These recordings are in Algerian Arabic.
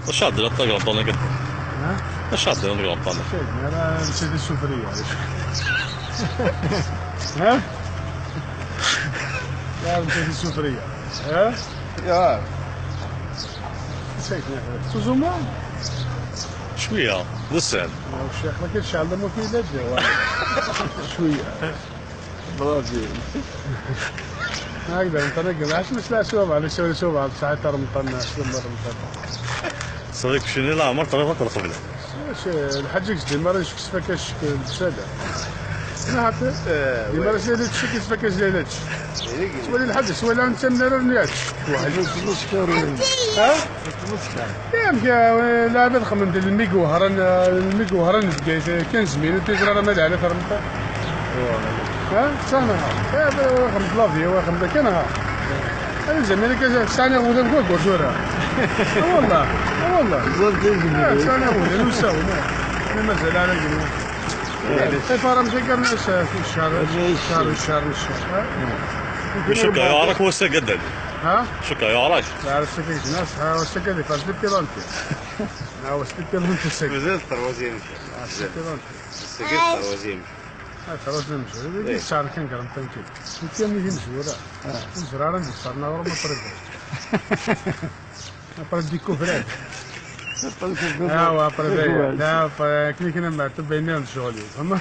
Hva skjedde etter Grandpanen, gutten? ها؟ Hva skjedde etter Grandpanen? انا مشيت السفريه. ها؟ لا، مشيت السفريه، ها؟ يا نسيت تزوما. شوية لسان. الشيخ ما كانش على ما في لا شويه. برافو. ما اقدر نتنقل، عشان مش لا سوبع على سوبع سوبع ساعات رمضان شو رمضان. صديق شنو لا عمر طريقة القبلة. الحاج دي مرة كيفاش بسادة ما حتى دي مرة سيدي كيفاش ديالتش سوالي الحاج سوالي انت من رنياتش واحد. تمسكر. ها؟ تمسكر. يا مكا لا خمم ديال الميكو هران، الميكو هران 15 minutes تجرى ما على رمضان، ها سهل، ها خمس لافي وخمس كان ها انا زعما كان ساني غدا نقول كوزورا، والله والله. زرت. ساني غدا نساو مازال على جنو كيف راه مشي كان في الشهر الشهر الشهر الشهر. شكا يعرك وسا قدد. ها؟ شكا يعرك. لا عرفت كيف ناس ها وسا قدد فاش بيلانتي ها وسا بيلانتي سك. مازال troisième. بيلانتي. سكت troisième. خلاص نمشي ديك الشهر كان كرم تنكي انت ملي مزوره زرارة نصرنا ورا ما برد برد découvrir. ها برد لا كني كنا ما تبين شغلي فما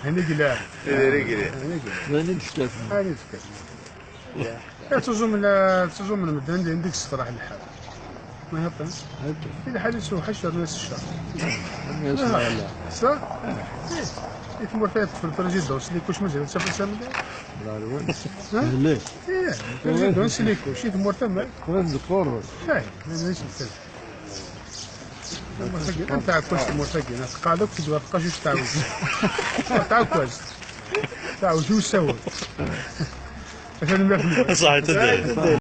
هني قلا. رجلي. هني قلا. هني تكلم. هني تكلم، تزوم تزوم من المدن عندك الصراحه الحال ما هبط في حاجه سو حشر ناس الشهر. صح؟ إيه تمر في ال présidence les couches مازال تسافر سامي. لا الوين ليه؟ ايه présidence les couches تمر تما. وين دكتور؟ ايه مانيش نتكلم انت عكوز مرتقي قالك تدوى تبقى جوج تعاود تعاكوز تعاود جوج سوا. صحيح تدري.